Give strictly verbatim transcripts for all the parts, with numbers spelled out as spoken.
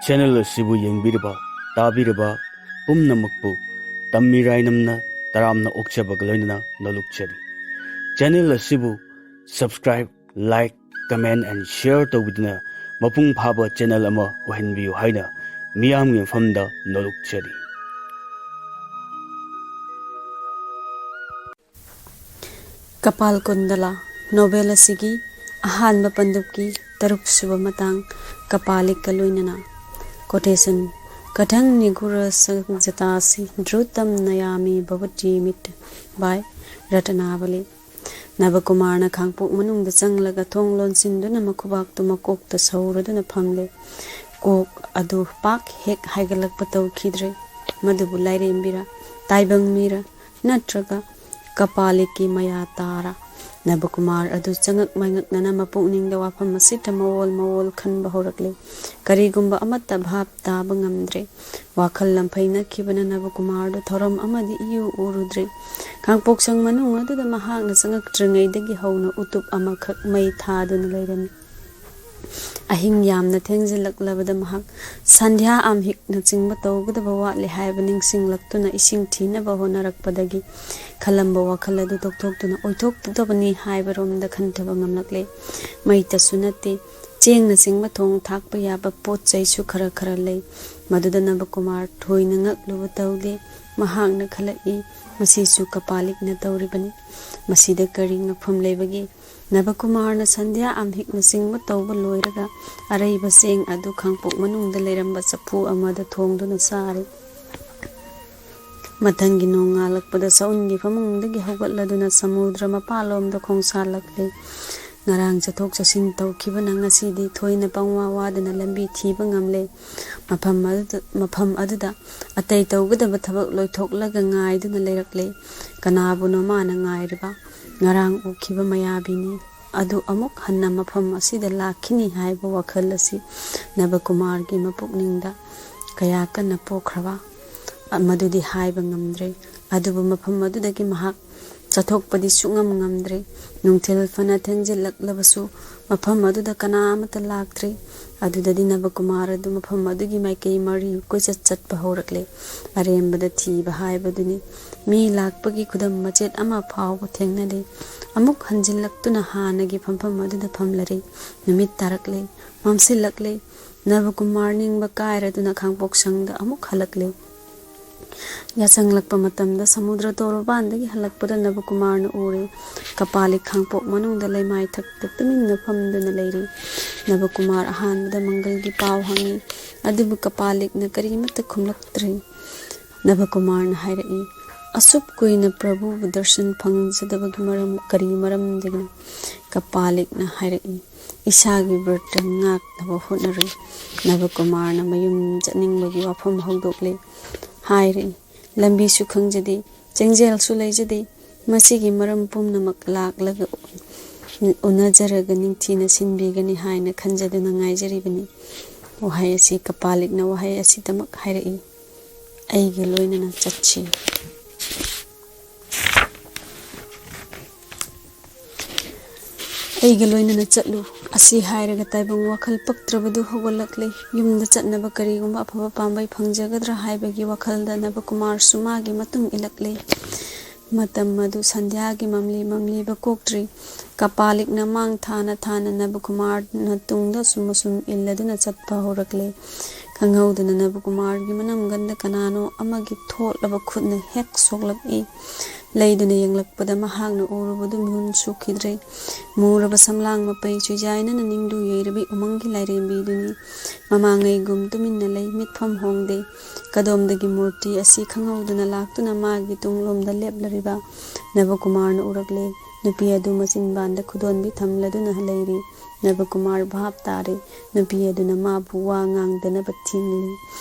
Channel ꯑꯁꯤꯕꯨ ꯌꯦꯡꯕꯤꯔꯤꯕ, ꯇꯥꯕꯤꯔꯤꯕ ꯄꯨꯝꯅꯃꯛꯄꯨ ꯇꯝꯃꯤꯔꯥꯏꯅꯝꯅ ꯇꯔꯥꯝꯅ ꯑꯣꯛꯆꯕꯒ ꯂꯣꯏꯅꯅ ꯅꯣꯂꯨꯛꯆꯔꯤ꯫ ꯆꯦꯅꯦꯜ ꯑꯁꯤꯕꯨ subscribe, like, comment and share ꯇꯧꯕꯤꯗꯨꯅ ꯃꯄꯨꯡ ꯐꯥꯕ ꯆꯦꯅꯦꯜ ꯑꯃ ꯑꯣꯏꯍꯟꯕꯤꯌꯨ ꯍꯥꯏꯅ ꯃꯤꯌꯥꯝꯒꯤ ꯃꯐꯝꯗ ꯅꯣꯂꯨꯛꯆꯔꯤ꯫ ꯀꯄꯥꯜ ꯀꯨꯟꯗꯂꯥ ꯅꯣꯚꯦꯜ ꯑꯁꯤꯒꯤ ꯑꯍꯥꯟꯕ ꯄꯟꯗꯨꯞꯀꯤ ꯇꯔꯨꯛ ꯁꯨꯕ ꯃꯇꯥꯡ, ꯀꯄꯥꯂꯤꯛꯀ ꯂꯣꯏꯅꯅ꯫ Quotation: ꯀꯊꯪ ꯅꯤꯒꯨꯔ ꯁꯖꯇꯥꯁꯤ ꯙ꯭ꯔꯨꯇꯝ ꯅꯌꯥꯃꯤ ꯚꯕꯇꯤ mid. By ꯔꯇꯅꯥꯕꯂꯤ꯫ ꯅꯕꯀꯨꯃꯥꯔꯅ ꯈꯥꯡꯄꯣꯛ ꯃꯅꯨꯡꯗ ꯆꯪꯂꯒ ꯊꯣꯡ ꯂꯣꯟꯁꯤꯟꯗꯨꯅ ꯃꯈꯨꯕꯥꯛꯇꯨ ꯃꯀꯣꯛꯇ ꯁꯧꯔꯗꯨꯅ ꯐꯝꯂꯦ꯫ ꯀꯣꯛ ꯑꯗꯨ ꯄꯥꯛ ꯍꯦꯛ ꯍꯥꯏꯒꯠꯂꯛꯄ ꯇꯧꯈꯤꯗ꯭ꯔꯦ꯫ ꯃꯗꯨꯕꯨ ꯂꯥꯏꯔꯦꯝꯕꯤꯔ, ꯇꯥꯏꯕꯪ ꯃꯤꯔ, ꯅꯠꯇ꯭ꯔꯒ ꯀꯄꯥꯂꯤꯛꯀꯤ ꯃꯌꯥ ꯇꯥꯔ? ꯅꯕꯀꯨꯃꯥꯔ ꯑꯗꯨ ꯆꯉꯛ ꯃꯉꯛꯅꯅ ꯃꯄꯨꯛꯅꯤꯡꯗ ꯋꯥꯐꯝ ꯑꯁꯤꯗ ꯃꯑꯣꯜ ꯃꯑꯣꯜ ꯈꯟꯕ ꯍꯧꯔꯛꯂꯦ꯫ ꯀꯔꯤꯒꯨꯝꯕ ꯑꯃꯠꯇ ꯚꯥꯞ ꯇꯥꯕ ꯉꯝꯗ꯭ꯔꯦ꯫ ꯋꯥꯈꯜ ꯂꯝꯐꯩꯅꯈꯤꯕꯅ ꯅꯕꯀꯨꯃꯥꯔꯗꯨ ꯊꯧꯔꯝ ꯑꯃꯗꯤ ꯏꯎ ꯎꯔꯨꯗ꯭ꯔꯦ꯫ ꯈꯥꯡꯄꯣꯛꯁꯪ ꯃꯅꯨꯡ ꯑꯗꯨꯗ ꯃꯍꯥꯛꯅ ꯆꯪꯉꯛꯇ꯭ꯔꯤꯉꯩꯗꯒꯤ ꯍꯧꯅ ꯎꯇꯨꯞ ꯑꯃꯈꯛ ꯃꯩ ꯊꯥꯗꯨꯅ ꯂꯩꯔꯝꯃꯤ꯫ ꯑꯍꯤꯡ ꯌꯥꯝꯅ ꯊꯦꯡꯖꯤꯜꯂꯛꯂꯕꯗ ꯃꯍꯥꯛ ꯁꯟꯙ꯭ꯌꯥ ꯑꯝꯍꯤꯛꯅꯆꯤꯡꯕ ꯇꯧꯒꯗꯕ ꯋꯥꯠꯂꯤ ꯍꯥꯏꯕ ꯅꯤꯡꯁꯤꯡꯂꯛꯇꯨꯅ ꯏꯁꯤꯡ ꯊꯤꯅꯕ ꯍꯣꯠꯅꯔꯛꯄꯗꯒꯤ ꯈꯜꯂꯝꯕ ꯋꯥꯈꯜ ꯑꯗꯨ ꯇꯣꯛꯊꯣꯛꯇꯨꯅ ꯑꯣꯏꯊꯣꯛꯇꯕꯅꯤ ꯍꯥꯏꯕꯔꯣꯝꯗ ꯈꯟꯊꯕ ꯉꯝꯂꯛꯂꯦ꯫ ꯃꯩꯇꯁꯨ ꯅꯠꯇꯦ, ꯆꯦꯡꯅꯆꯤꯡꯕ ꯊꯣꯡ ꯊꯥꯛꯄ ꯌꯥꯕ ꯄꯣꯠ ꯆꯩꯁꯨ ꯈꯔ ꯈꯔ ꯂꯩ꯫ ꯃꯗꯨꯗ ꯅꯕꯀꯨꯃꯥꯔ ꯊꯣꯏꯅ ꯉꯛꯂꯨꯕ ꯇꯧꯗꯦ꯫ ꯃꯍꯥꯛꯅ ꯈꯜꯂꯛꯏ, "ꯃꯁꯤꯁꯨ ꯀꯄꯥꯂꯤꯛꯅ ꯇꯧꯔꯤꯕꯅꯤ꯫ ꯃꯁꯤꯗ ꯀꯔꯤ ꯉꯛꯐꯝ ꯂꯩꯕꯒꯦ?" ꯅꯕꯀꯨꯃꯥꯔꯅ ꯁꯟꯙ꯭ꯌꯥ ꯑꯝꯍꯤꯛꯅꯆꯤꯡꯕ ꯇꯧꯕ ꯂꯣꯏꯔꯒ ꯑꯔꯩꯕ ꯆꯦꯡ ꯑꯗꯨ ꯈꯥꯡꯄꯣꯛ ꯃꯅꯨꯡꯗ ꯂꯩꯔꯝꯕ ꯆꯐꯨ ꯑꯃꯗ ꯊꯣꯡꯗꯨꯅ ꯆꯥꯔꯦ꯫ ꯃꯊꯪꯒꯤ ꯅꯣꯡꯉꯥꯜꯂꯛꯄꯗ ꯁꯎꯟꯒꯤ ꯐꯃꯨꯡꯗꯒꯤ ꯍꯧꯒꯠꯂꯗꯨꯅ ꯁꯃꯨꯗ꯭ꯔ ꯃꯄꯥꯜꯂꯣꯝꯗ ꯈꯣꯡꯁꯥꯜꯂꯛꯂꯦ꯫ ꯉꯔꯥꯡ ꯆꯠꯊꯣꯛ ꯆꯠꯁꯤꯟ ꯇꯧꯈꯤꯕꯅ ꯉꯁꯤꯗꯤ ꯊꯣꯏꯅ ꯄꯪꯋꯥ ꯋꯥꯗꯅ ꯂꯝꯕꯤ ꯊꯤꯕ ꯉꯝꯂꯦ꯫ ꯃꯐꯝ ꯑꯗꯨꯗ, ꯃꯐꯝ ꯑꯗꯨꯗ ꯑꯇꯩ ꯇꯧꯒꯗꯕ ꯊꯕꯛ ꯂꯣꯏꯊꯣꯛꯂꯒ ꯉꯥꯏꯗꯨꯅ ꯂꯩꯔꯛꯂꯦ꯫ ꯀꯅꯥꯕꯨꯅꯣ ꯃꯥꯅ ꯉꯥꯏꯔꯤꯕ? ꯉꯔꯥꯡ ꯎꯈꯤꯕ ꯃꯌꯥꯕꯤꯅꯤ꯫ ꯑꯗꯨ ꯑꯃꯨꯛ ꯍꯟꯅ ꯃꯐꯝ ꯑꯁꯤꯗ ꯂꯥꯛꯈꯤꯅꯤ ꯍꯥꯏꯕ ꯋꯥꯈꯜ ꯑꯁꯤ ꯅꯕꯀꯨꯃꯥꯔꯒꯤ ꯃꯄꯨꯛꯅꯤꯡꯗ ꯀꯌꯥ ꯀꯟꯅ ꯄꯣꯛꯈ꯭ꯔꯕ, ꯃꯗꯨꯗꯤ ꯍꯥꯏꯕ ꯉꯝꯗ꯭ꯔꯦ꯫ ꯑꯗꯨꯕꯨ ꯃꯐꯝ ꯑꯗꯨꯗꯒꯤ ꯃꯍꯥꯛ ꯆꯠꯊꯣꯛꯄꯗꯤ ꯁꯨꯡꯉꯝ ꯉꯝꯗ꯭ꯔꯦ꯫ ꯅꯨꯡꯊꯤꯜ ꯐꯅ ꯊꯦꯡꯖꯤꯜꯂꯛꯂꯕꯁꯨ ꯃꯐꯝ ꯑꯗꯨꯗ ꯀꯅꯥ ꯑꯃꯠꯇ ꯂꯥꯛꯇ꯭ꯔꯤ꯫ ꯑꯗꯨꯗꯗꯤ ꯅꯕꯀꯨꯃꯥꯔ ꯑꯗꯨ ꯃꯐꯝ ꯑꯗꯨꯒꯤ ꯃꯥꯏꯀꯩ ꯃꯔꯤ ꯀꯣꯏꯆꯠ ꯆꯠꯄ ꯍꯧꯔꯛꯂꯦ꯫ ꯑꯔꯦꯝꯕꯗ ꯊꯤꯕ ꯍꯥꯏꯕꯗꯨꯅꯤ꯫ ꯃꯤ ꯂꯥꯛꯄꯒꯤ ꯈꯨꯗꯝ ꯃꯆꯦꯠ ꯑꯃ ꯐꯥꯎꯕ ꯊꯦꯡꯅꯗꯦ꯫ ꯑꯃꯨꯛ ꯍꯟꯖꯤꯜꯂꯛꯇꯨꯅ ꯍꯥꯟꯅꯒꯤ ꯐꯝꯐꯝ ꯑꯗꯨꯗ ꯐꯝꯂꯔꯦ꯫ ꯅꯨꯃꯤꯠ ꯇꯥꯔꯛꯂꯦ꯫ ꯃꯝꯁꯤꯜꯂꯛꯂꯦ꯫ ꯅꯕꯀꯨꯃꯥꯔ ꯅꯤꯡꯕ ꯀꯥꯏꯔꯗꯨꯅ ꯈꯥꯡꯄꯣꯛꯁꯪꯗ ꯑꯃꯨꯛ ꯍꯜꯂꯛꯂꯦ꯫ ꯌꯥꯆꯪꯂꯛꯄ ꯃꯇꯝꯗ ꯁꯃꯨꯗ꯭ꯔ ꯇꯣꯔꯕꯥꯟꯗꯒꯤ ꯍꯜꯂꯛꯄꯗ ꯅꯕꯀꯨꯃꯥꯔꯅ ꯎꯔꯦ꯫ ꯀꯄꯥꯂꯤꯛ ꯈꯥꯡꯄꯣꯛ ꯃꯅꯨꯡꯗ ꯂꯩꯃꯥꯏ ꯊꯛꯇ ꯇꯨꯃꯤꯟꯅ ꯐꯝꯗꯨꯅ ꯂꯩꯔꯤ꯫ ꯅꯕꯀꯨꯃꯥꯔ ꯑꯍꯥꯟꯕꯗ ꯃꯪꯒꯜꯒꯤ ꯄꯥꯎ ꯍꯪꯉꯤ, ꯑꯗꯨꯕꯨ ꯀꯄꯥꯂꯤꯛꯅ ꯀꯔꯤꯃꯠꯇ ꯈꯨꯝꯂꯛꯇ꯭ꯔꯤ꯫ ꯅꯕꯀꯨꯃꯥꯔꯅ ꯍꯥꯏꯔꯛꯏ, "ꯑꯁꯨꯛ ꯀꯨꯏꯅ ꯄ꯭ꯔꯚꯨꯕꯨ ꯗꯔꯁꯟ ꯐꯪꯖꯗꯕꯒꯤ ꯃꯔꯝ ꯀꯔꯤ ꯃꯔꯝꯗꯒꯤꯅꯣ?" ꯀꯄꯥꯂꯤꯛꯅ ꯍꯥꯏꯔꯛꯏ, "ꯏꯁꯥꯒꯤ ꯕ꯭ꯔꯠꯇ ꯉꯥꯛꯅꯕ ꯍꯣꯠꯅꯔꯨꯏ꯫" ꯅꯕꯀꯨꯃꯥꯔꯅ ꯃꯌꯨꯝ ꯆꯠꯅꯤꯡꯕꯒꯤ ꯋꯥꯐꯝ ꯍꯧꯗꯣꯛꯂꯦ꯫ ꯍꯥꯏꯔꯛꯏ, "ꯂꯝꯕꯤꯁꯨ ꯈꯪꯖꯗꯦ, ꯆꯦꯡꯖꯦꯜꯁꯨ ꯂꯩꯖꯗꯦ꯫ ꯃꯁꯤꯒꯤ ꯃꯔꯝ ꯄꯨꯝꯅꯃꯛ ꯂꯥꯛꯂꯒ ꯎꯅꯖꯔꯒ ꯅꯤꯡꯊꯤꯅ ꯁꯤꯟꯕꯤꯒꯅꯤ ꯍꯥꯏꯅ ꯈꯟꯖꯗꯨꯅ ꯉꯥꯏꯖꯔꯤꯕꯅꯤ꯫" ꯋꯥꯍꯩ ꯑꯁꯤ ꯀꯄꯥꯂꯤꯛꯅ ꯋꯥꯍꯩ ꯑꯁꯤꯗꯃꯛ ꯍꯥꯏꯔꯛꯏ, "ꯑꯩꯒ ꯂꯣꯏꯅꯅ ꯆꯠꯁꯤ꯫ ꯑꯩꯒ ꯂꯣꯏꯅꯅ ꯆꯠꯂꯨ꯫" ꯑꯁꯤ ꯍꯥꯏꯔꯒ ꯇꯥꯏꯕꯪ ꯋꯥꯈꯜ ꯄꯛꯇ꯭ꯔꯕꯗꯨ ꯍꯧꯒꯠꯂꯛꯂꯦ꯫ ꯌꯨꯝꯗ ꯆꯠꯅꯕ ꯀꯔꯤꯒꯨꯝꯕ ꯑꯐꯕ ꯄꯥꯝꯕꯩ ꯐꯪꯖꯒꯗ꯭ꯔꯥ ꯍꯥꯏꯕꯒꯤ ꯋꯥꯈꯜꯗ ꯅꯕꯀꯨꯃꯥꯔꯁꯨ ꯃꯥꯒꯤ ꯃꯇꯨꯡ ꯏꯜꯂꯛꯂꯦ꯫ ꯃꯇꯝ ꯑꯗꯨ ꯁꯟꯙ꯭ꯌꯥꯒꯤ ꯃꯝꯂꯤ ꯃꯝꯂꯤꯕ ꯀꯣꯛꯇ꯭ꯔꯤ꯫ ꯀꯄꯥꯂꯤꯛꯅ ꯃꯥꯡ ꯊꯥꯅ ꯊꯥꯅ ꯅꯕꯀꯨꯃꯥꯔꯅ ꯇꯨꯡꯗ ꯑꯁꯨꯝ ꯑꯁꯨꯝ ꯏꯜꯂꯗꯨꯅ ꯆꯠꯄ ꯍꯧꯔꯛꯂꯦ꯫ ꯈꯪꯍꯧꯗꯅ ꯅꯕꯀꯨꯃꯥꯔꯒꯤ ꯃꯅꯝꯒꯟꯗ ꯀꯅꯥꯅꯣ ꯑꯃꯒꯤ ꯊꯣꯠꯂꯕ ꯈꯨꯠꯅ ꯍꯦꯛ ꯁꯣꯛꯂꯛꯏ꯫ ꯂꯩꯗꯨꯅ ꯌꯦꯡꯂꯛꯄꯗ ꯃꯍꯥꯛꯅ ꯎꯔꯨꯕꯗꯨ ꯃꯤꯍꯨꯟ ꯁꯨꯈꯤꯗ꯭ꯔꯦ꯫ ꯃꯨꯔꯕ ꯁꯝꯂꯥꯡ ꯃꯄꯩ ꯆꯨꯏꯖꯥꯏꯅꯅ ꯅꯤꯡꯗꯨ ꯌꯩꯔꯕꯤ ꯎꯃꯪꯒꯤ ꯂꯥꯏꯔꯦꯝꯕꯤꯗꯨꯅꯤ꯫ ꯃꯃꯥꯡꯉꯩꯒꯨꯝ ꯇꯨꯃꯤꯟꯅ ꯂꯩ, ꯃꯤꯠꯐꯝ ꯍꯣꯡꯗꯦ꯫ ꯀꯗꯣꯝꯗꯒꯤ ꯃꯨꯔꯇꯤ ꯑꯁꯤ ꯈꯪꯍꯧꯗꯅ ꯂꯥꯛꯇꯨꯅ ꯃꯥꯒꯤ ꯇꯨꯡꯂꯣꯝꯗ ꯂꯦꯞꯂꯔꯤꯕ ꯅꯕꯀꯨꯃꯥꯔꯅ ꯎꯔꯛꯂꯦ꯫ ꯅꯨꯄꯤ ꯑꯗꯨ ꯃꯆꯤꯟꯕꯥꯟꯗ ꯈꯨꯗꯣꯟꯕꯤ ꯊꯝꯂꯗꯨꯅ ꯂꯩꯔꯤ꯫ ꯅꯕꯀꯨꯃꯥꯔ ꯚꯥꯞ ꯇꯥꯔꯦ꯫ ꯅꯨꯄꯤ ꯑꯗꯨꯅ ꯃꯥꯕꯨ ꯋꯥ ꯉꯥꯡꯗꯅꯕ ꯊꯤꯡꯂꯤ꯫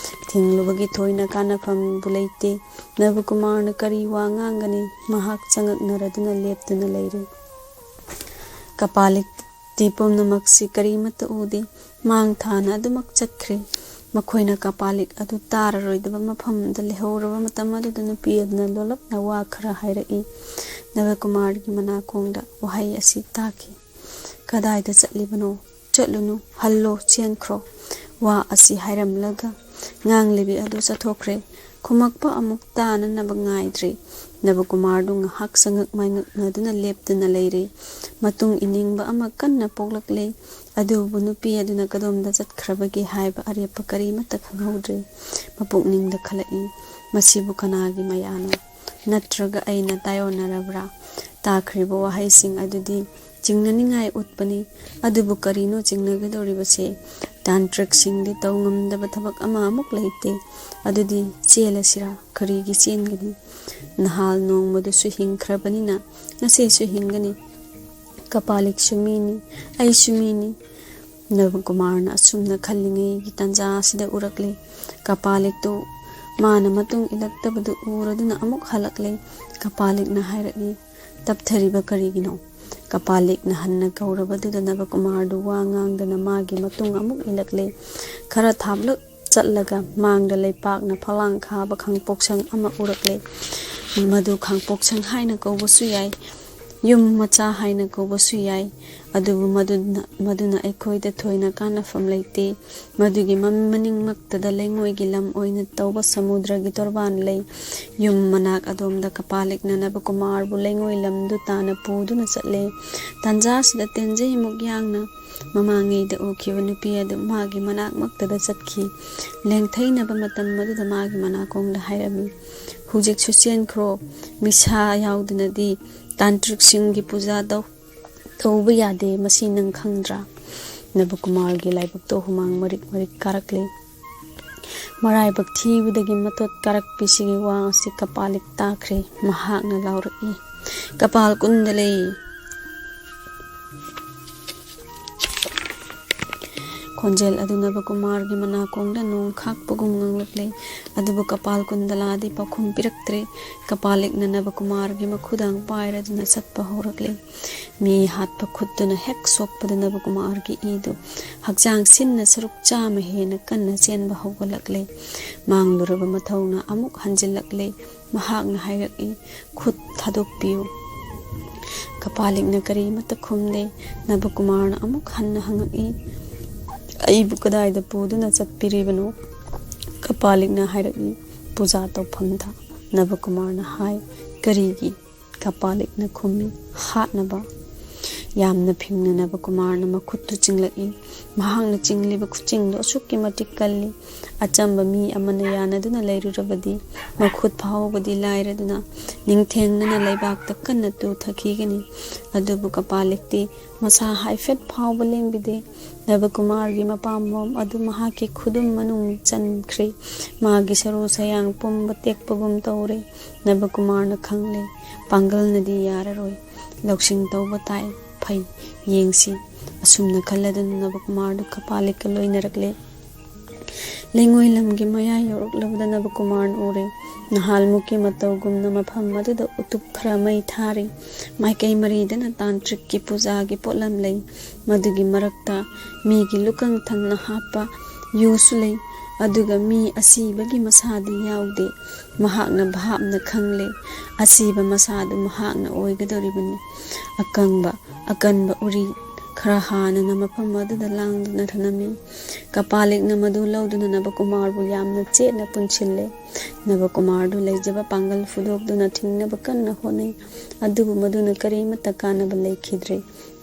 ꯊꯤꯡꯂꯨꯕꯒꯤ ꯊꯣꯏꯅ ꯀꯥꯟꯅꯐꯝꯕꯨ ꯂꯩꯇꯦ꯫ ꯅꯕꯀꯨꯃꯥꯔꯅ ꯀꯔꯤ ꯋꯥ ꯉꯥꯡꯒꯅꯤ? ꯃꯍꯥꯛ ꯆꯉꯛꯅꯔꯗꯨꯅ ꯂꯦꯞꯇꯨꯅ ꯂꯩꯔꯦ꯫ ꯀꯄꯥꯂꯤꯛꯇꯤ ꯄꯨꯝꯅꯃꯛꯁꯤ ꯀꯔꯤꯃꯠꯇ ꯎꯗꯦ꯫ ꯃꯥꯡ ꯊꯥꯅ ꯑꯗꯨꯃꯛ ꯆꯠꯈ꯭ꯔꯦ꯫ ꯃꯈꯣꯏꯅ ꯀꯄꯥꯂꯤꯛ ꯑꯗꯨ ꯇꯥꯔꯔꯣꯏꯗꯕ ꯃꯐꯝꯗ ꯂꯩꯍꯧꯔꯕ ꯃꯇꯝ ꯑꯗꯨꯗ ꯅꯨꯄꯤ ꯑꯗꯨꯅ ꯂꯣꯂꯞꯅ ꯋꯥ ꯈꯔ ꯍꯥꯏꯔꯛꯏ꯫ ꯅꯕꯀꯨꯃꯥꯔꯒꯤ ꯃꯅꯥꯀꯣꯡꯗ ꯋꯥꯍꯩ ꯑꯁꯤ ꯇꯥꯈꯤ꯫ "ꯀꯗꯥꯏꯗ ꯆꯠꯂꯤꯕꯅꯣ? ꯆꯠꯂꯨꯅꯨ, ꯍꯜꯂꯣ, ꯆꯦꯟꯈ꯭ꯔꯣ"꯫ ꯋꯥ ꯑꯁꯤ ꯍꯥꯏꯔꯝꯂꯒ ꯉꯥꯡꯂꯤꯕꯤ ꯑꯗꯨ ꯆꯠꯊꯣꯛꯈ꯭ꯔꯦ꯫ ꯈꯨꯝꯃꯛꯄ ꯑꯃꯨꯛ ꯇꯥꯅꯅꯕ ꯉꯥꯏꯗ꯭ꯔꯦ꯫ ꯅꯕꯀꯨꯃꯥꯔꯗꯨ ꯉꯥꯏꯍꯥꯛ ꯆꯉꯛ ꯃꯥꯏꯉꯛꯅꯗꯨꯅ ꯂꯦꯞꯇꯨꯅ ꯂꯩꯔꯦ꯫ ꯃꯇꯨꯡ ꯏꯅꯤꯡꯕ ꯑꯃ ꯀꯟꯅ ꯄꯣꯛꯂꯛꯂꯦ꯫ ꯑꯗꯨꯕꯨ ꯅꯨꯄꯤ ꯑꯗꯨꯅ ꯀꯗꯣꯝꯗ ꯆꯠꯈ꯭ꯔꯕꯒꯦ ꯍꯥꯏꯕ ꯑꯔꯦꯞꯄ ꯀꯔꯤꯃꯠꯇ ꯈꯪꯍꯧꯗ꯭ꯔꯦ꯫ ꯃꯄꯨꯛꯅꯤꯡꯗ ꯈꯜꯂꯛꯏ, "ꯃꯁꯤꯕꯨ ꯀꯅꯥꯒꯤ ꯃꯌꯥꯅꯣ? ꯅꯠꯇ꯭ꯔꯒ ꯑꯩꯅ ꯇꯥꯏꯑꯣꯟꯅꯔꯕ꯭ꯔꯥ?" ꯇꯥꯈ꯭ꯔꯤꯕ ꯋꯥꯍꯩꯁꯤꯡ ꯑꯗꯨꯗꯤ ꯆꯤꯡꯅꯅꯤꯡꯉꯥꯏ ꯎꯠꯄꯅꯤ꯫ ꯑꯗꯨꯕꯨ ꯀꯔꯤꯅꯣ ꯆꯤꯡꯅꯒꯗꯧꯔꯤꯕꯁꯦ? ꯇꯥꯟꯇ꯭ꯔꯤꯛꯁꯤꯡꯗꯤ ꯇꯧ ꯉꯝꯗꯕ ꯊꯕꯛ ꯑꯃ ꯑꯃꯨꯛ ꯂꯩꯇꯦ꯫ ꯑꯗꯨꯗꯤ ꯆꯦꯜꯂꯁꯤꯔꯥ? ꯀꯔꯤꯒꯤ ꯆꯦꯟꯒꯅꯤ? ꯅꯍꯥꯜ ꯅꯣꯡꯃꯗꯨꯁꯨ ꯍꯤꯡꯈ꯭ꯔꯕꯅꯤꯅ ꯉꯁꯤꯁꯨ ꯍꯤꯡꯒꯅꯤ꯫ ꯀꯄꯥꯂꯤꯛꯁꯨ ꯃꯤꯅꯤ, ꯑꯩꯁꯨ ꯃꯤꯅꯤ꯫ ꯅꯕꯀꯨꯃꯥꯔꯅ ꯑꯁꯨꯝꯅ ꯈꯜꯂꯤꯉꯩꯒꯤ ꯇꯥꯟꯖꯥ ꯑꯁꯤꯗ ꯎꯔꯛꯂꯦ꯫ ꯀꯄꯥꯂꯤꯛꯇꯨ ꯃꯥꯅ ꯃꯇꯨꯡ ꯏꯜꯂꯛꯇꯕꯗꯨ ꯎꯔꯗꯨꯅ ꯑꯃꯨꯛ ꯍꯜꯂꯛꯂꯦ꯫ ꯀꯄꯥꯂꯤꯛꯅ ꯍꯥꯏꯔꯛꯏ, "ꯇꯞꯊꯔꯤꯕ ꯀꯔꯤꯒꯤꯅꯣ?" ꯀꯄꯥꯂꯤꯛꯅ ꯍꯟꯅ ꯀꯧꯔꯕꯗꯨꯗ ꯅꯕꯀꯨꯃꯥꯔꯗꯨ ꯋꯥ ꯉꯥꯡꯗꯅ ꯃꯥꯒꯤ ꯃꯇꯨꯡ ꯑꯃꯨꯛ ꯏꯜꯂꯛꯂꯦ꯫ ꯈꯔ ꯊꯥꯞꯂꯛ ꯆꯠꯂꯒ ꯃꯥꯡꯗ ꯂꯩꯄꯥꯛꯅ ꯐꯂꯥꯡ ꯈꯥꯕ ꯈꯥꯡꯄꯣꯛꯁꯪ ꯑꯃ ꯎꯔꯛꯂꯦ꯫ ꯃꯗꯨ ꯈꯥꯡꯄꯣꯛꯁꯪ ꯍꯥꯏꯅ ꯀꯧꯕꯁꯨ ꯌꯥꯏ, ꯌꯨꯝ ꯃꯆꯥ ꯍꯥꯏꯅ ꯀꯧꯕꯁꯨ ꯌꯥꯏ, ꯑꯗꯨꯕꯨ ꯃꯗꯨꯅ, ꯃꯗꯨꯅ ꯑꯩꯈꯣꯏꯗ ꯊꯣꯏꯅ ꯀꯥꯟꯅꯐꯝ ꯂꯩꯇꯦ꯫ ꯃꯗꯨꯒꯤ ꯃ-, ꯃꯅꯤꯡꯃꯛꯇꯗ ꯂꯩꯉꯣꯏꯒꯤ ꯂꯝ ꯑꯣꯏꯅ ꯇꯧꯕ ꯁꯃꯨꯗ꯭ꯔꯒꯤ ꯇꯣꯔꯕꯥꯟ ꯂꯩ꯫ ꯌꯨꯝ ꯃꯅꯥꯛ ꯑꯗꯣꯝꯗ ꯀꯄꯥꯂꯤꯛꯅ ꯅꯕꯀꯨꯃꯥꯔꯕꯨ ꯂꯩꯉꯣꯏ ꯂꯝꯗꯨ ꯇꯥꯅ ꯄꯨꯗꯨꯅ ꯆꯠꯂꯦ꯫ ꯇꯥꯟꯖꯥꯁꯤꯗ ꯇꯦꯟꯖꯩ ꯑꯃꯨꯛ ꯌꯥꯡꯅ ꯃꯃꯥꯡꯉꯩꯗ ꯎꯈꯤꯕ ꯅꯨꯄꯤ ꯑꯗꯨ ꯃꯥꯒꯤ ꯃꯅꯥꯛꯃꯛꯇꯗ ꯆꯠꯈꯤ꯫ ꯂꯦꯡꯊꯩꯅꯕ ꯃꯇꯝ ꯑꯗꯨꯗ ꯃꯥꯒꯤ ꯃꯅꯥꯀꯣꯡꯗ ꯍꯥꯏꯔꯝꯃꯤ, "ꯍꯧꯖꯤꯛꯁꯨ ꯆꯦꯟꯈ꯭ꯔꯣ, ꯃꯤꯁꯥ ꯌꯥꯎꯗꯅꯗꯤ ꯇꯥꯟꯇ꯭ꯔꯤꯛꯁꯤꯡꯒꯤ ꯄꯨꯖꯥ ꯇꯧ-, ꯇꯧꯕ ꯌꯥꯗꯦ, ꯃꯁꯤ ꯅꯪ ꯈꯪꯗ꯭ꯔꯥ?" ꯅꯕꯀꯨꯃꯥꯔꯒꯤ ꯂꯥꯏꯕꯛꯇꯣ ꯍꯨꯃꯥꯡ ꯃꯔꯤꯛ ꯃꯔꯤꯛ ꯀꯥꯔꯛꯂꯦ꯫ ꯃꯔꯥꯏꯕꯛ ꯊꯤꯕꯗꯒꯤ ꯃꯇꯣꯠ ꯀꯥꯔꯛꯄꯤꯁꯤꯒꯤ ꯋꯥ ꯑꯁꯤ ꯀꯄꯥꯂꯤꯛ ꯇꯥꯈ꯭ꯔꯦ꯫ ꯃꯍꯥꯛꯅ ꯂꯥꯎꯔꯛꯏ, "ꯀꯄꯥꯜ ꯀꯨꯟꯗꯂꯦ!" ꯈꯣꯟꯖꯦꯜ ꯑꯗꯨ ꯅꯕꯀꯨꯃꯥꯔꯒꯤ ꯃꯅꯥꯀꯣꯡꯗ ꯅꯣꯡ ꯈꯥꯛꯄꯒꯨꯝ ꯉꯥꯡꯂꯛꯂꯦ꯫ ꯑꯗꯨꯕꯨ ꯀꯄꯥꯜ ꯀꯨꯟꯗꯂꯥꯗꯤ ꯄꯥꯎꯈꯨꯝ ꯄꯤꯔꯛꯇ꯭ꯔꯦ꯫ ꯀꯄꯥꯂꯤꯛꯅ ꯅꯕꯀꯨꯃꯥꯔꯒꯤ ꯃꯈꯨꯗꯥꯡ ꯄꯥꯏꯔꯗꯨꯅ ꯆꯠꯄ ꯍꯧꯔꯛꯂꯦ꯫ ꯃꯤ ꯍꯥꯠꯄ ꯈꯨꯠꯇꯨꯅ ꯍꯦꯛ ꯁꯣꯛꯄꯗ ꯅꯕꯀꯨꯃꯥꯔꯒꯤ ꯏꯗꯨ ꯍꯛꯆꯥꯡ ꯁꯤꯟꯅ ꯁꯔꯨꯛ ꯆꯥꯝꯃ ꯍꯦꯟꯅ ꯀꯟꯅ ꯆꯦꯟꯕ ꯍꯧꯒꯠꯂꯛꯂꯦ꯫ ꯃꯥꯡꯂꯨꯔꯕ ꯃꯊꯧꯅ ꯑꯃꯨꯛ ꯍꯟꯖꯤꯜꯂꯛꯂꯦ꯫ ꯃꯍꯥꯛꯅ ꯍꯥꯏꯔꯛꯏ, "ꯈꯨꯠ ꯊꯥꯗꯣꯛꯄꯤꯌꯨ"꯫ ꯀꯄꯥꯂꯤꯛꯅ ꯀꯔꯤꯃꯠꯇ ꯈꯨꯝꯗꯦ꯫ ꯅꯕꯀꯨꯃꯥꯔꯅ ꯑꯃꯨꯛ ꯍꯟꯅ ꯍꯪꯉꯛꯏ, "ꯑꯩꯕꯨ ꯀꯗꯥꯏꯗ ꯄꯨꯗꯨꯅ ꯆꯠꯄꯤꯔꯤꯕꯅꯣ?" ꯀꯄꯥꯂꯤꯛꯅ ꯍꯥꯏꯔꯛꯏ, "ꯄꯨꯖꯥ ꯇꯧꯐꯝꯗ꯫" ꯅꯕꯀꯨꯃꯥꯔꯅ ꯍꯥꯏ, "ꯀꯔꯤꯒꯤ?" ꯀꯄꯥꯂꯤꯛꯅ ꯈꯨꯝꯃꯤ, "ꯍꯥꯠꯅꯕ꯫" ꯌꯥꯝꯅ ꯐꯤꯡꯅ ꯅꯕꯀꯨꯃꯥꯔꯅ ꯃꯈꯨꯠꯇꯨ ꯆꯤꯡꯂꯛꯏ꯫ ꯃꯍꯥꯛꯅ ꯆꯤꯡꯂꯤꯕ ꯈꯨꯆꯤꯡꯗꯨ ꯑꯁꯨꯛꯀꯤ ꯃꯇꯤꯛ ꯀꯜꯂꯤ꯫ ꯑꯆꯝꯕ ꯃꯤ ꯑꯃꯅ ꯌꯥꯅꯗꯨꯅ ꯂꯩꯔꯨꯔꯕꯗꯤ ꯃꯈꯨꯠ ꯐꯥꯎꯕꯗꯤ ꯂꯥꯏꯔꯗꯨꯅ ꯅꯤꯡꯊꯦꯡꯅꯅ ꯂꯩꯕꯥꯛꯇ ꯀꯟꯅ ꯇꯨꯊꯈꯤꯒꯅꯤ꯫ ꯑꯗꯨꯕꯨ ꯀꯄꯥꯂꯤꯛꯇꯤ ꯃꯁꯥ ꯍꯥꯏꯐꯦꯠ ꯐꯥꯎꯕ ꯂꯦꯡꯕꯤꯗꯦ꯫ ꯅꯕꯀꯨꯃꯥꯔꯒꯤ ꯃꯄꯥꯝꯕꯣꯝ ꯑꯗꯨ ꯃꯍꯥꯛꯀꯤ ꯈꯨꯗꯨꯝ ꯃꯅꯨꯡ ꯆꯟꯈ꯭ꯔꯦ꯫ ꯃꯥꯒꯤ ꯁꯔꯨ ꯁꯌꯥꯡ ꯄꯨꯝꯕ ꯇꯦꯛꯄꯒꯨꯝ ꯇꯧꯔꯦ꯫ ꯅꯕꯀꯨꯃꯥꯔꯅ ꯈꯪꯂꯦ, ꯄꯥꯡꯒꯜꯅꯗꯤ ꯌꯥꯔꯔꯣꯏ꯫ ꯂꯧꯁꯤꯡ ꯇꯧꯕ ꯇꯥꯏ꯫ ꯐꯩ, ꯌꯦꯡꯁꯤ꯫ ꯑꯁꯨꯝꯅ ꯈꯜꯂꯗꯨꯅ ꯅꯕꯀꯨꯃꯥꯔꯗꯨ ꯀꯄꯥꯂꯤꯛꯀ ꯂꯣꯏꯅꯔꯛꯂꯦ꯫ ꯂꯩꯉꯣꯏ ꯂꯝꯒꯤ ꯃꯌꯥꯏ ꯌꯧꯔꯛꯂꯕꯗ ꯅꯕꯀꯨꯃꯥꯔꯅ ꯎꯔꯦ꯫ ꯅꯍꯥꯜꯃꯨꯛꯀꯤ ꯃꯇꯧꯒꯨꯝꯅ ꯃꯐꯝ ꯑꯗꯨꯗ ꯎꯇꯨꯞ ꯈꯔ ꯃꯩ ꯊꯥꯔꯤ꯫ ꯃꯥꯏꯀꯩ ꯃꯔꯤꯗꯅ ꯇꯥꯟꯇ꯭ꯔꯤꯛꯀꯤ ꯄꯨꯖꯥꯒꯤ ꯄꯣꯠꯂꯝ ꯂꯩ꯫ ꯃꯗꯨꯒꯤ ꯃꯔꯛꯇ ꯃꯤꯒꯤ ꯂꯨꯀꯪ ꯊꯪꯅ ꯍꯥꯞꯄ ꯌꯨꯁꯨ ꯂꯩ꯫ ꯑꯗꯨꯒ ꯃꯤ ꯑꯁꯤꯕꯒꯤ ꯃꯁꯥꯗꯤ ꯌꯥꯎꯗꯦ꯫ ꯃꯍꯥꯛꯅ ꯚꯥꯞꯅ ꯈꯪꯂꯦ, ꯑꯁꯤꯕ ꯃꯁꯥꯗꯨ ꯃꯍꯥꯛꯅ ꯑꯣꯏꯒꯗꯧꯔꯤꯕꯅꯤ꯫ ꯑꯀꯪꯕ, ꯑꯀꯟꯕ ꯎꯔꯤ ꯈꯔ ꯍꯥꯟꯅꯅ ꯃꯐꯝ ꯑꯗꯨꯗ ꯂꯥꯡꯗꯨꯅ ꯊꯅꯝꯃꯤ꯫ ꯀꯄꯥꯂꯤꯛꯅ ꯃꯗꯨ ꯂꯧꯗꯨꯅ ꯅꯕꯀꯨꯃꯥꯔꯕꯨ ꯌꯥꯝꯅ ꯆꯦꯠꯅ ꯄꯨꯟꯁꯤꯜꯂꯦ꯫ ꯅꯕꯀꯨꯃꯥꯔꯗꯨ ꯂꯩꯖꯕ ꯄꯥꯡꯒꯜ ꯐꯨꯗꯣꯛꯇꯨꯅ ꯊꯤꯡꯅꯕ ꯀꯟꯅ ꯍꯣꯠꯅꯩ꯫ ꯑꯗꯨꯕꯨ ꯃꯗꯨꯅ ꯀꯔꯤꯃꯠꯇ ꯀꯥꯟꯅꯕ ꯂꯩꯈꯤꯗ꯭ꯔꯦ꯫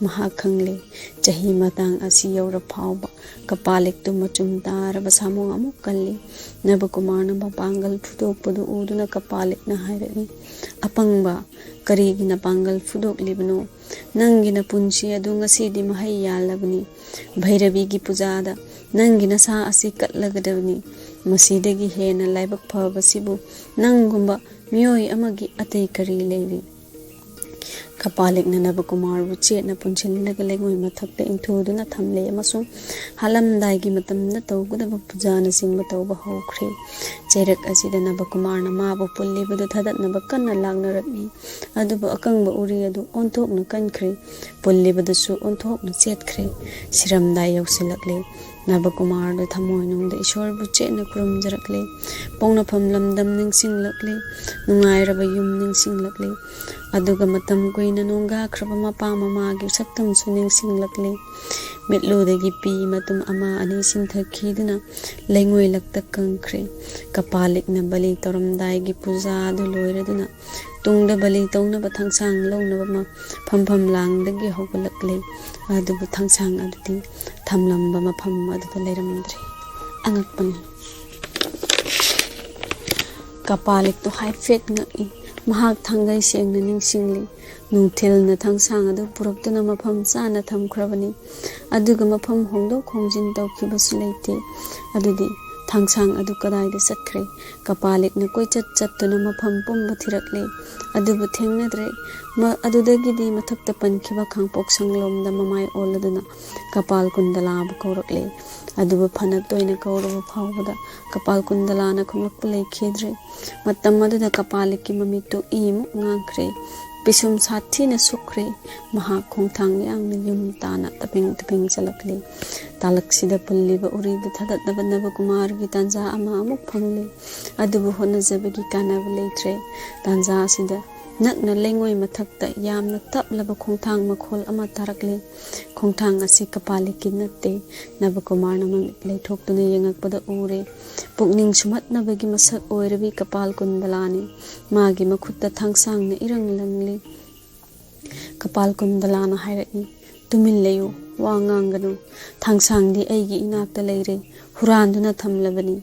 ꯃꯍꯥꯛ ꯈꯪꯂꯦ, ꯆꯍꯤ ꯃꯇꯥꯡ ꯑꯁꯤ ꯌꯧꯔ ꯐꯥꯎꯕ ꯀꯄꯥꯂꯤꯛꯇꯨ ꯃꯆꯨꯝ ꯇꯥꯔꯕ ꯁꯥꯃꯨ ꯑꯃꯨꯛ ꯀꯜꯂꯤ꯫ ꯅꯕꯀꯨꯃꯥꯔꯅ ꯃꯄꯥꯡꯒꯜ ꯐꯨꯗꯣꯛꯄꯗꯨ ꯎꯗꯨꯅ ꯀꯄꯥꯂꯤꯛꯅ ꯍꯥꯏꯔꯛꯏ, "ꯑꯄꯪꯕ, ꯀꯔꯤꯒꯤ ꯅꯄꯥꯡꯒꯜ ꯐꯨꯗꯣꯛꯂꯤꯕꯅꯣ? ꯅꯪꯒꯤ ꯅꯄꯨꯟꯁꯤ ꯑꯗꯨ ꯉꯁꯤꯗꯤ ꯃꯍꯩ ꯌꯥꯜꯂꯕꯅꯤ꯫ ꯚꯩꯔꯕꯤꯒꯤ ꯄꯨꯖꯥꯗ ꯅꯪꯒꯤ ꯅꯁꯥ ꯑꯁꯤ ꯀꯠꯂꯒꯗꯕꯅꯤ꯫ ꯃꯁꯤꯗꯒꯤ ꯍꯦꯟꯅ ꯂꯥꯏꯕꯛ ꯐꯕꯁꯤꯕꯨ ꯅꯪꯒꯨꯝꯕ ꯃꯤꯑꯣꯏ ꯑꯃꯒꯤ ꯑꯇꯩ ꯀꯔꯤ ꯂꯩꯔꯤ?" ꯀꯄꯥꯂꯤꯛꯅ ꯅꯕꯀꯨꯃꯥꯔꯕꯨ ꯆꯦꯠꯅ ꯄꯨꯟꯁꯤꯜꯂꯒ ꯂꯩꯉꯣꯏ ꯃꯊꯛꯇ ꯏꯟꯊꯨꯗꯨꯅ ꯊꯝꯂꯦ ꯑꯃꯁꯨꯡ ꯍꯥꯠꯂꯝꯗꯥꯏꯒꯤ ꯃꯇꯝꯗ ꯇꯧꯒꯗꯕ ꯄꯨꯖꯥꯅꯆꯤꯡꯕ ꯇꯧꯕ ꯍꯧꯈ꯭ꯔꯦ꯫ ꯆꯩꯔꯛ ꯑꯁꯤꯗ ꯅꯕꯀꯨꯃꯥꯔꯅ ꯃꯥꯕꯨ ꯄꯨꯜꯂꯤꯕꯗꯨ ꯊꯥꯗꯠꯅꯕ ꯀꯟꯅ ꯂꯥꯛꯅꯔꯛꯏ꯫ ꯑꯗꯨꯕꯨ ꯑꯀꯪꯕ ꯎꯔꯤ ꯑꯗꯨ ꯑꯣꯟꯊꯣꯛꯅ ꯀꯟꯈ꯭ꯔꯦ꯫ ꯄꯨꯜꯂꯤꯕꯗꯨꯁꯨ ꯑꯣꯟꯊꯣꯛꯅ ꯆꯦꯠꯈ꯭ꯔꯦ꯫ ꯁꯤꯔꯝꯗꯥꯏ ꯌꯧꯁꯤꯜꯂꯛꯂꯦ꯫ ꯅꯕꯀꯨꯃꯥꯔꯗꯨ ꯊꯃꯣꯏꯅꯨꯡꯗ ꯏꯁꯣꯔꯕꯨ ꯆꯦꯠꯅ ꯈꯨꯔꯨꯝꯖꯔꯛꯂꯦ꯫ ꯄꯣꯛꯅꯐꯝ ꯂꯝꯗꯝ ꯅꯤꯡꯁꯤꯡꯂꯛꯂꯦ꯫ ꯅꯨꯡꯉꯥꯏꯔꯕ ꯌꯨꯝ ꯅꯤꯡꯁꯤꯡꯂꯛꯂꯦ꯫ ꯑꯗꯨꯒ ꯃꯇꯝ ꯀꯨꯏꯅ ꯅꯣꯡꯒꯥꯈ꯭ꯔꯕ ꯃꯄꯥ ꯃꯃꯥꯒꯤ ꯁꯛꯇꯝꯁꯨ ꯅꯤꯡꯁꯤꯡꯂꯛꯂꯦ꯫ ꯃꯤꯠꯂꯨꯗꯒꯤ ꯄꯤ ꯃꯇꯨꯝ ꯑꯃ ꯑꯅꯤ ꯆꯤꯡꯊꯈꯤꯗꯨꯅ ꯂꯩꯉꯣꯏ ꯂꯛꯇ ꯀꯪꯈ꯭ꯔꯦ꯫ ꯀꯄꯥꯂꯤꯛꯅ ꯕꯂꯤ ꯇꯧꯔꯝꯗꯥꯏꯒꯤ ꯄꯨꯖꯥ ꯑꯗꯨ ꯂꯣꯏꯔꯗꯨꯅ ꯇꯨꯡꯗ ꯕꯂꯤ ꯇꯧꯅꯕ ꯊꯥꯡꯁꯥꯡ ꯂꯧꯅꯕ ꯃ-, ꯐꯝꯐꯝ ꯂꯥꯡꯗꯒꯤ ꯍꯧꯒꯠꯂꯛꯂꯦ꯫ ꯑꯗꯨꯕꯨ ꯊꯥꯡꯁꯥꯡ ꯑꯗꯨꯗꯤ ꯊꯝꯂꯝꯕ ꯃꯐꯝ ꯑꯗꯨꯗ ꯂꯩꯔꯝꯗ꯭ꯔꯦ꯫ ꯑꯉꯛꯄꯅꯤ꯫ ꯀꯄꯥꯂꯤꯛꯇꯨ ꯍꯥꯏꯐꯦꯠ ꯉꯛꯏ꯫ ꯃꯍꯥꯛ ꯊꯥꯡꯒꯩ ꯁꯦꯡꯅ ꯅꯤꯡꯁꯤꯡꯂꯤ꯫ ꯅꯨꯡꯊꯤꯜꯅ ꯊꯥꯡꯁꯥꯡ ꯑꯗꯨ ꯄꯨꯔꯛꯇꯨꯅ ꯃꯐꯝ ꯆꯥꯅ ꯊꯝꯈ꯭ꯔꯕꯅꯤ꯫ ꯑꯗꯨꯒ ꯃꯐꯝ ꯍꯣꯡꯗꯣꯛ ꯍꯣꯡꯖꯤꯟ ꯇꯧꯈꯤꯕꯁꯨ ꯂꯩꯇꯦ꯫ ꯑꯗꯨꯗꯤ ꯊꯥꯡꯁꯥꯡ ꯑꯗꯨ ꯀꯗꯥꯏꯗ ꯆꯠꯈ꯭ꯔꯦ? ꯀꯄꯥꯂꯤꯛꯅ ꯀꯣꯏꯆꯠ ꯆꯠꯇꯨꯅ ꯃꯐꯝ ꯄꯨꯝꯕ ꯊꯤꯔꯛꯂꯦ꯫ ꯑꯗꯨꯕꯨ ꯊꯦꯡꯅꯗ꯭ꯔꯦ꯫ ꯃ-, ꯑꯗꯨꯗꯒꯤꯗꯤ ꯃꯊꯛꯇ ꯄꯟꯈꯤꯕ ꯈꯥꯡꯄꯣꯛ ꯁꯪꯂꯣꯝꯗ ꯃꯃꯥꯏ ꯑꯣꯜꯂꯗꯨꯅ ꯀꯄꯥꯜ ꯀꯨꯟꯗꯂꯥꯕꯨ ꯀꯧꯔꯛꯂꯦ꯫ ꯑꯗꯨꯕꯨ ꯐꯅ ꯇꯣꯏꯅ ꯀꯧꯔꯕ ꯐꯥꯎꯕꯗ ꯀꯄꯥꯜ ꯀꯨꯟꯗꯂꯥꯅ ꯈꯨꯝꯂꯛꯄ ꯂꯩꯈꯤꯗ꯭ꯔꯦ꯫ ꯃꯇꯝ ꯑꯗꯨꯗ ꯀꯄꯥꯂꯤꯛꯀꯤ ꯃꯃꯤꯠꯇꯨ ꯏꯃꯨꯛ ꯉꯥꯡꯈ꯭ꯔꯦ꯫ ꯄꯤꯁꯨꯝ ꯁꯥꯊꯤꯅ ꯁꯨꯛꯈ꯭ꯔꯦ꯫ ꯃꯍꯥꯛ ꯈꯣꯡꯊꯥꯡ ꯌꯥꯡꯅ ꯌꯨꯝ ꯇꯥꯅ ꯇꯄꯤꯡ ꯇꯄꯤꯡ ꯆꯠꯂꯛꯂꯦ꯫ ꯇꯥꯂꯛꯁꯤꯗ ꯄꯨꯜꯂꯤꯕ ꯎꯔꯤꯗꯨ ꯊꯥꯗꯠꯅꯕ ꯅꯕꯀꯨꯃꯥꯔꯒꯤ ꯇꯥꯟꯖꯥ ꯑꯃ ꯑꯃꯨꯛ ꯐꯪꯂꯦ꯫ ꯑꯗꯨꯕꯨ ꯍꯣꯠꯅꯖꯕꯒꯤ ꯀꯥꯟꯅꯕ ꯂꯩꯇ꯭ꯔꯦ꯫ ꯇꯥꯟꯖꯥ ꯑꯁꯤꯗ ꯅꯛꯅ ꯂꯩꯉꯣꯏ ꯃꯊꯛꯇ ꯌꯥꯝꯅ ꯇꯞꯂꯕ ꯈꯣꯡꯊꯥꯡ ꯃꯈꯣꯜ ꯑꯃ ꯇꯥꯔꯛꯂꯦ꯫ ꯈꯣꯡꯊꯥꯡ ꯑꯁꯤ ꯀꯄꯥꯂꯤꯛꯀꯤ ꯅꯠꯇꯦ꯫ ꯅꯕꯀꯨꯃꯥꯔꯅ ꯃꯃꯤꯠ ꯂꯩꯊꯣꯛꯇꯨꯅ ꯌꯦꯡꯉꯛꯄꯗ ꯎꯔꯦ꯫ ꯄꯨꯛꯅꯤꯡ ꯁꯨꯝꯍꯠꯅꯕꯒꯤ ꯃꯁꯛ ꯑꯣꯏꯔꯕꯤ ꯀꯄꯥꯜ ꯀꯨꯟꯗꯂꯥꯅꯤ꯫ ꯃꯥꯒꯤ ꯃꯈꯨꯠꯇ ꯊꯥꯡꯁꯥꯡꯅ ꯏꯔꯪ ꯂꯪꯂꯤ꯫ ꯀꯄꯥꯜ ꯀꯨꯟꯗꯂꯥꯅ ꯍꯥꯏꯔꯛꯏ, "ꯇꯨꯃꯤꯟ ꯂꯩꯌꯨ, ꯋꯥ ꯉꯥꯡꯒꯅꯨ꯫ ꯊꯥꯡꯁꯥꯡꯗꯤ ꯑꯩꯒꯤ ꯏꯅꯥꯛꯇ ꯂꯩꯔꯦ, ꯍꯨꯔꯥꯟꯗꯨꯅ ꯊꯝꯂꯕꯅꯤ꯫"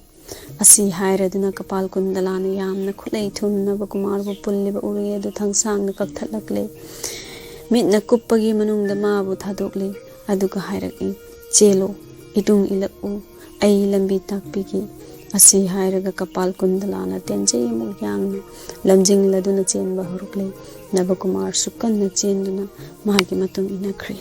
ꯑꯁꯤ ꯍꯥꯏꯔꯗꯨꯅ ꯀꯄꯥꯜ ꯀꯨꯟꯗꯂꯥꯅ ꯌꯥꯝꯅ ꯈꯨꯠꯂꯩ ꯊꯨꯝꯅ ꯅꯕꯀꯨꯃꯥꯔꯕꯨ ꯄꯨꯜꯂꯤꯕ ꯎꯔꯤ ꯑꯗꯨ ꯊꯥꯡꯁꯥꯡꯅ ꯀꯛꯊꯠꯂꯛꯂꯦ꯫ ꯃꯤꯠꯅ ꯀꯨꯞꯄꯒꯤ ꯃꯅꯨꯡꯗ ꯃꯥꯕꯨ ꯊꯥꯗꯣꯛꯂꯦ꯫ ꯑꯗꯨꯒ ꯍꯥꯏꯔꯛꯏ, "ꯆꯦꯜꯂꯨ, ꯏꯇꯨꯡ ꯏꯜꯂꯛꯎ, ꯑꯩ ꯂꯝꯕꯤ ꯇꯥꯛꯄꯤꯒꯦ꯫" ꯑꯁꯤ ꯍꯥꯏꯔꯒ ꯀꯄꯥꯜ ꯀꯨꯟꯗꯂꯥꯅ ꯇꯦꯟꯖꯩ ꯑꯃꯨꯛ ꯌꯥꯡꯅ ꯂꯝꯖꯤꯡꯂꯗꯨꯅ ꯆꯦꯟꯕ ꯍꯧꯔꯛꯂꯦ꯫ ꯅꯕꯀꯨꯃꯥꯔꯁꯨ ꯀꯟꯅ ꯆꯦꯟꯗꯨꯅ ꯃꯥꯒꯤ ꯃꯇꯨꯡ ꯏꯟꯅꯈ꯭ꯔꯦ꯫